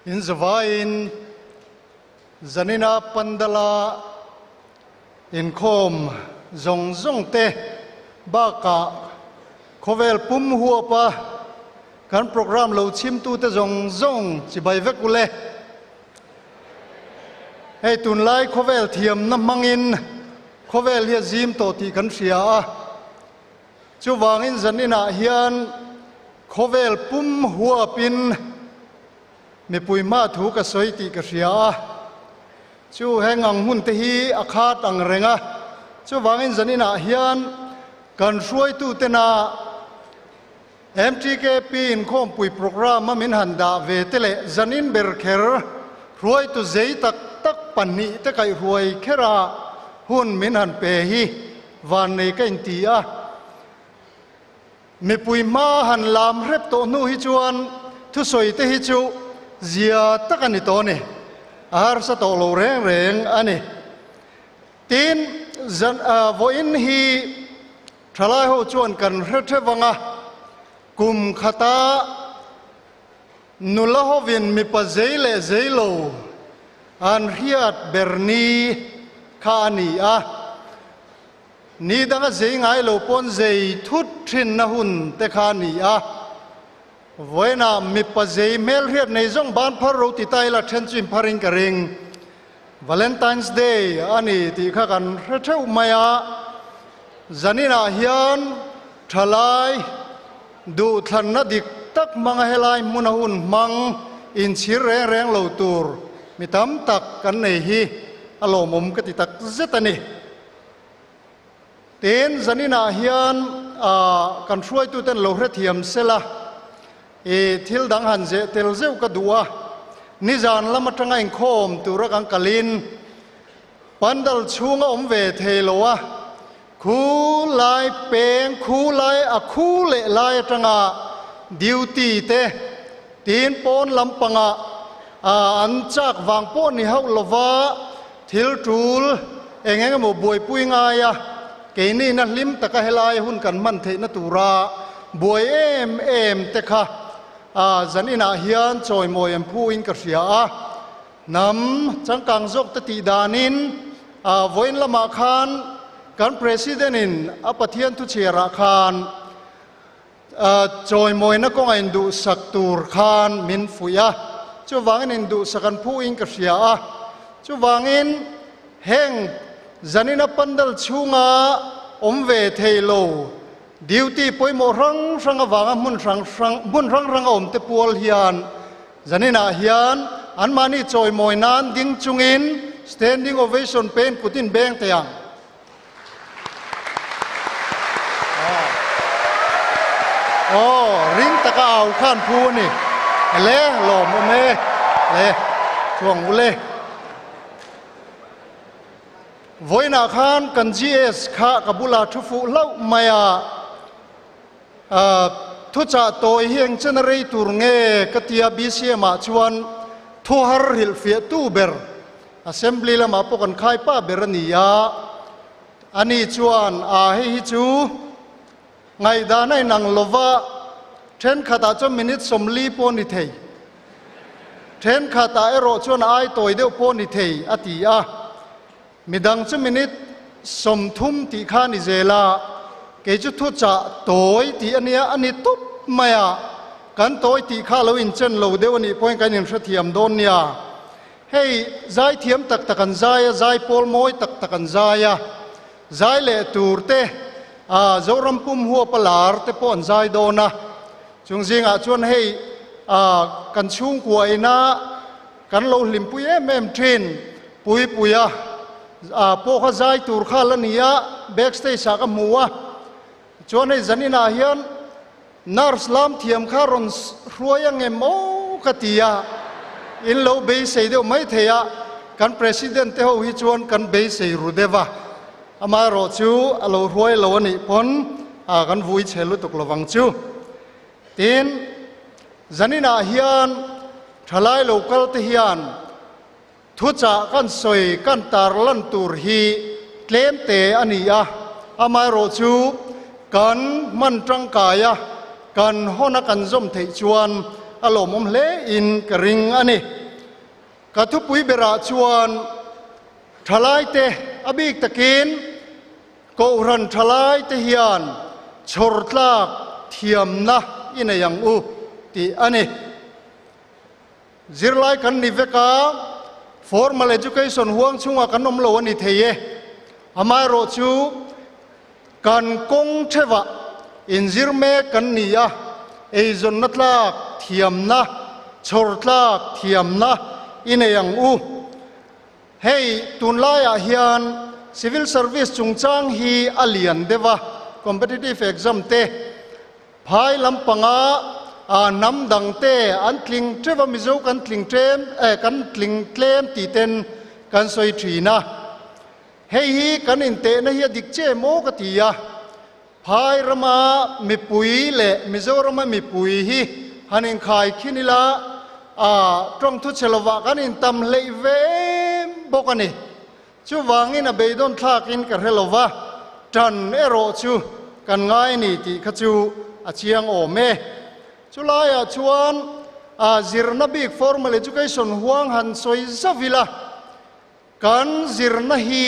In zavaiin zanina pandala inkhawm zawng zawng te bakah khawvel pum huapa kan program lo chhimtute zawng zawng chibai vek ule. Hei tunlai khawvel thiamna hmangin khawvel hi a zim tawh tih kan hria a. Chuvangin zaninah hian khawvel pum huapin mipui hma thu ka sawi tih ka hria a, chu heng ang hmun te hi a khat ang reng a. Chuvangin zaninah hian kan hruaitutena MTKP inkhawmpui programme a min han dah ve te leh zanin ber kher hruaitu zei tak tak pahnih te kaihhruai khera hun min han pe hi Vannei ka inti a, mipui hma han lam hrep tawh hnu hi chuan thusawi te hi chu zia tak a ni tawh a ni, a harsa tawh lo reng reng a ni. Tin, zan vawiin hi thalai ho chuan kan hre theuh ang a, kum khata nula hovin mipa zei leh zei lo an hriat ber ni kha a ni a, ni danga zei ngai lo pawn zei thut thinna hun te kha a ni a. Vawiinah mipa zei hmelhriat nei zawng ban phar ro ti ta ila then chu inpharin ka ring. Valentine's Day a ni tih kha kan hre theuh mai a, zaninah hian thalai duhthlanna dik tak hmanga helai hmuna hun hmang inchhir reng reng lo tur mi tam tak kan nei hi a lawmawm ka ti tak zet a ni. Tin, zaninah hian kan hruaituten lo hrethiam sela i thil dang han zeh tel zeuh ka duh a, nizan lam atanga inkhawm tura kan kalin pandal chhunga awm ve thei lo a, khu lai peng khu lai a khu leh lai atanga duty te tin pawn lampanga an chak vang pawh ni hauh lova thil tul eng eng emaw buaipui ngai a, keini na hlim taka helai hun kan hman theihna tura buai em em te kha zan inah hian chawimawi an phu in ka hria a, hnam changkang zawk te tih danin vawiin lamah khan kan President in a Pathian thuchhiarah khan Chawimawina kawnga induhsak tur khan min fuih a, chuvangin induhsak an phuhin ka hria a. Chuvangin heng zanina pandal chhunga awm ve thei lo duty pawimawh hrang hrang avanga hmun hrang hrang hmun hrang hranga awmte pual hian zaninah hian anmahni chawimawi nan ding chungin standing ovation pein kut inbeng thei ang. Aw, ring taka au khan phu a ni. Le, lawm awm e. Le, chuang u le. Vawiinah khan kan GS kha ka bulah thu fuh hlauh mai a. Thuchah tawi hi eng chen a rei tur nge ka tia BCM ah chuan thu har hrilhfiah tu ber Assembly lamah pawh kan khai pa ber a ni a, ani chuan a hei hi chu ngaihdan a inang lova thenkhatah chuan minute 40 pawh a ni thei, thenkhatah erawh chuan a ai tawi deuh pawh a ni thei a ti a, midang chu minute 30 tih kha a ni zel a, kei chu thuchah tawi tih a nia a ni tup mai a, kan tawi tih kha a lo inchen lo deuh a nih pawhin kan inhrethiam dawn nia. Hei zai thiam tak tak an zai a, zai pawl mawi tak tak an zai a, zai leh tur te, ah Zoram pum huapa lar te pawh an zai dawn a. Chung zingah chuan hei ah kan chhungkua ina kan lo hlimpui em em thin Puipuia ah pawh kha zai tur kha la ni a, backstage ah ka hmu a. Chuan hei zaninah hian Nurse lam thiam kha rawn hruai ang em aw ka ti a, in lo beisei deuh mai thei a, kan President te ho hi chuan kan beisei ru deuh a, amaherawh chu a lo hruai lo a nih pawn kan vui chhe lutuk lovang chu. Tin, zaninah hian thalai lo kal te hian Thuchah kan sawi kan tarlan tur hi tlem te a ni a, amaherawhchu kan hman tangkai a, kan hawn a kan zawm theih chuan a lawmawm hle in ka ring a ni. Ka thupui berah chuan thalaite a bik takin Kohhran thalaite hian chhawr tlak thiamna i nei ang u tih a ni. Zirlai kan ni vek a, formal education huang chhungah kan awm lo a ni thei e. Amaherawh chu kan kawng theuhah inzir mek kan ni a, eizawnna tlak thiamna, chhawr tlak thiamna i nei ang u. Hei tunlaiah hian civil service chungchang hi a lian deuh a, competitive exam te phai lampanga hnam dang te an tling teuh a, Mizo kan tling tlem eh kan tling tlem tih ten kan sawi thin a. Hei hi kan intehna hi a dik che maw ka ti a, phai rama mipui leh Mizorama mipui hi han inkhai khin ila tawng thu chhe lovah kan intam hleih ve em bawk a ni. Chuvangin a beidawn thlakin ka hre lova, tan erawh chu kan ngai a ni tih kha chu a chiang awm e. Chulaiah chuan zirna bik formal education huang han sawi zauh ila, Kan zirna hi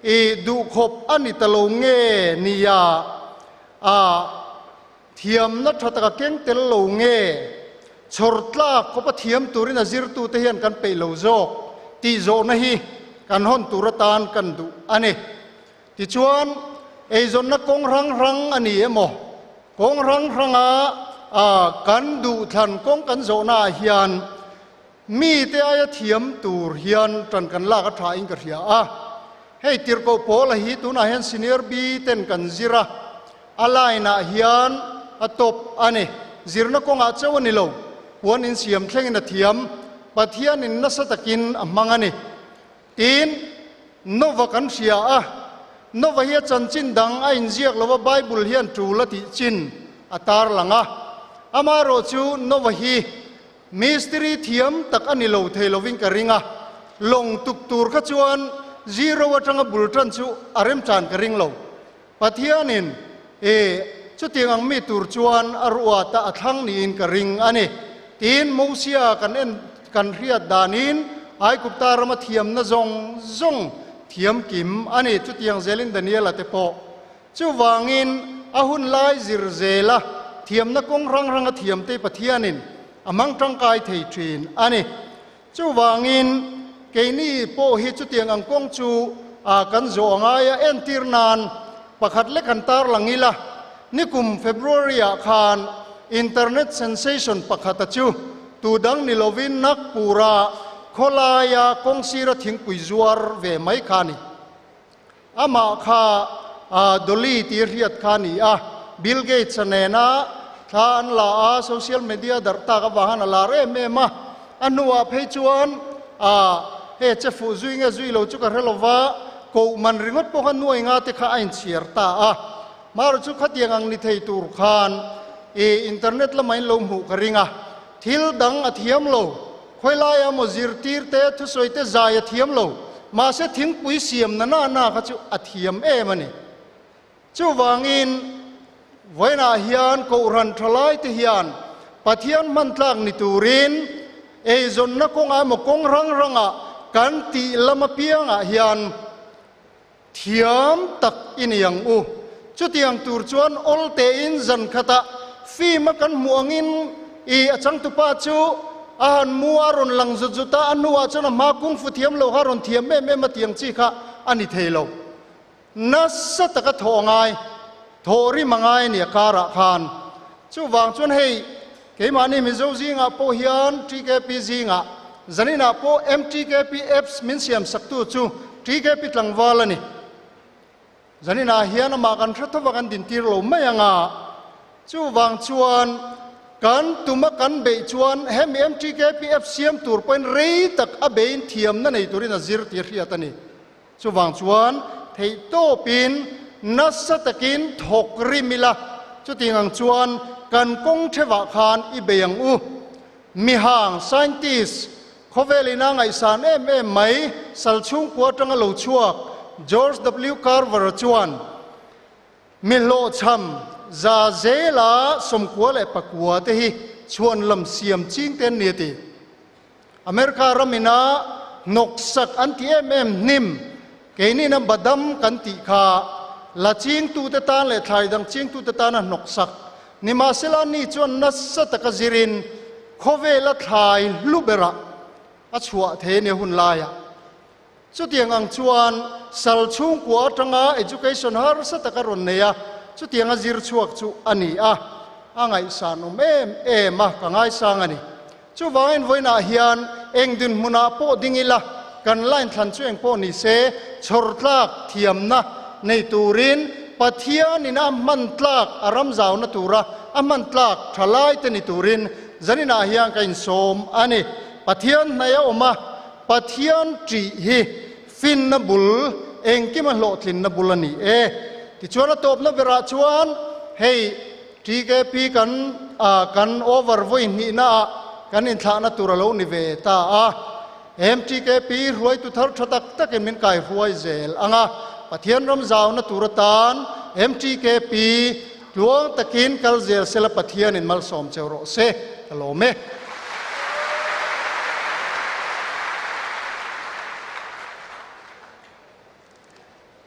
i duhkhawp a ni ta lo nge nia? A thiamna tha taka keng tel lo nge? Chhawr tlak khawpa thiam turin a zirtute hian kan peih lo zawk tih zawhna hi kan hawn tur atan kan duh a ni. Tichuan, eizawnna kawng hrang hrang a ni emaw, kawng hrang hranga kan duhthlan kawng kan zawhnaah hian Mite aia thiam tur hian ṭan kan lak a ṭhain ka hria a. Hei tirhkoh Paula hi tunah hian Senior B ten kan zir a, a line-ah hian a top a ni. Zirna kawngah chauh a ni lo, puan insiam thlengin a thiam, Pathianin nasa takin a hmang a ni. Tin, Nova kan hria a, Nova hi a chanchin dang a inziak lo a, Bible hian ṭul a tih chin a tarlang a. Amaherawhchu Nova hi Mistiri thiam tak a ni lo thei lovin ka ring a, lawng tuk tur kha chuan zero atanga bul tan chu a remchan ka ring lo. Pathianin e chutiang ang mi tur chuan a ruat a a thlang niin ka ring a ni. Tiin Mosia kan en kan hriat danin Aigupta rama thiamna zawng zawng thiam kim a ni. Chutiang zelin Daniela te pawh Chuvangin, a hun lai zir zela thiamna kawng hrang hranga thiamte Pathianin a hmang tangkai thei thin a ni. Chuvangin, keini pawh hi chutiang ang kawng chu kan zawh a ngai a, entir nan pakhat lek han tarlang ila, nikum February-ah khan internet sensation pakhata chu tu dang ni lovin Nagpur-a khawlaia kawng sira thingpui zuar ve mai kha a ni. Amah kha Dolly tih hriat kha a ni a, Bill Gates-a nena thla an la a, social media darh tak avang han a lar em em a. A hnuah phei chuan he che fuh zui nge zui lo chu ka hre lo va, koh man ringawt pawh kha nuai nga te kha a inchhiar ta a. Marawh chu khatiang ang ni thei tur khan i internet lama in lo hmuh ka ring a, thil dang a thiam lo. Khawilai emaw zirtir te, thusawi te zai a thiam lo, mahse thingpui siam na na na kha chu a thiam em a ni. Chuvangin vawiinah hian Kohhran thalai te hian Pathian hman tlak ni turin eizawnna kawngah emaw kawng rang rangah kan tih lam apiangah hian Thiam tak i ni ang u. Chutiang tur chuan awl tein zan khatah film a kan hmuh angin i a changtupa chu a han mu a rawn lang zut zut a, a hnuah chuan a hma kung fu thiam lo kha a rawn thiam em em a tiang chi kha a ni thei lo. Nasa taka thawh a ngai, thawh rim a ngai a ni a karah khan. Chuvang chuan hei Keimahni Mizo zingah pawh hian TKP zingah zaninah pawh MTKP apps min siam saktu chu TKP tlangval a ni. Zaninah hian amah kan hre thova kan dintir lo mai ang a, chuvang chuan kan tuma kan beih chuan hemi MTKP app siam tur pawhin rei tak a beiin thiamna nei turin a zir tih a hriat a ni. Chuvang chuan theihtawpin nasa takin thawk rim ila, chutiang ang chuan kan kawng thevah khan i bei ang u. Mihang, scientist, khawvel ina ngaihsan em em mai sal chhungkua atanga lo chhuak George W. Carver-a chuan, Mi hlawhchham za zela 94 te hi chhuan lam siam ching te an ni a ti. America ramina hnawksak an ti em em hnim Keinin a badam kan tih kha la chingtute tan leh thlai dang chingtute tana hnawksak. Nimahsela ani chuan nasa taka zirin khawvela thlai hlu berah a chhuah thei a nia hun laiah. Chutiang ang chuan sal chhungkua atanga education harsa taka rawn nei a, chutianga zir chhuak chu a ni a, a ngaihsan awm em em a, ka ngaisang a ni. Chuvangin vawiinah hian eng dinhmunah pawh ding ila, kan line thlan chu eng pawh ni se, chhawr tlak thiamna nei turin Pathianin a hman tlak a ram zauna tura a hman tlak tha lai te ni turin zaninah hian ka insawm a ni. Pathian hnaih a awm a, Pathian ṭih hi finna bul, engkima hlawhtlinna bul a ni e. Tichuan a tawpna berah chuan hei, TKP kan kan over vawi hnihna ah kan inthlahna tur a lo ni ve ta a. MTKP hruaitu thar tha tak takin min kai hruai zel ang a, Pathian ram zauna tur atan MTKP tluang takin kal zel sela Pathianin malsawm cheu rawh se ka lawm e.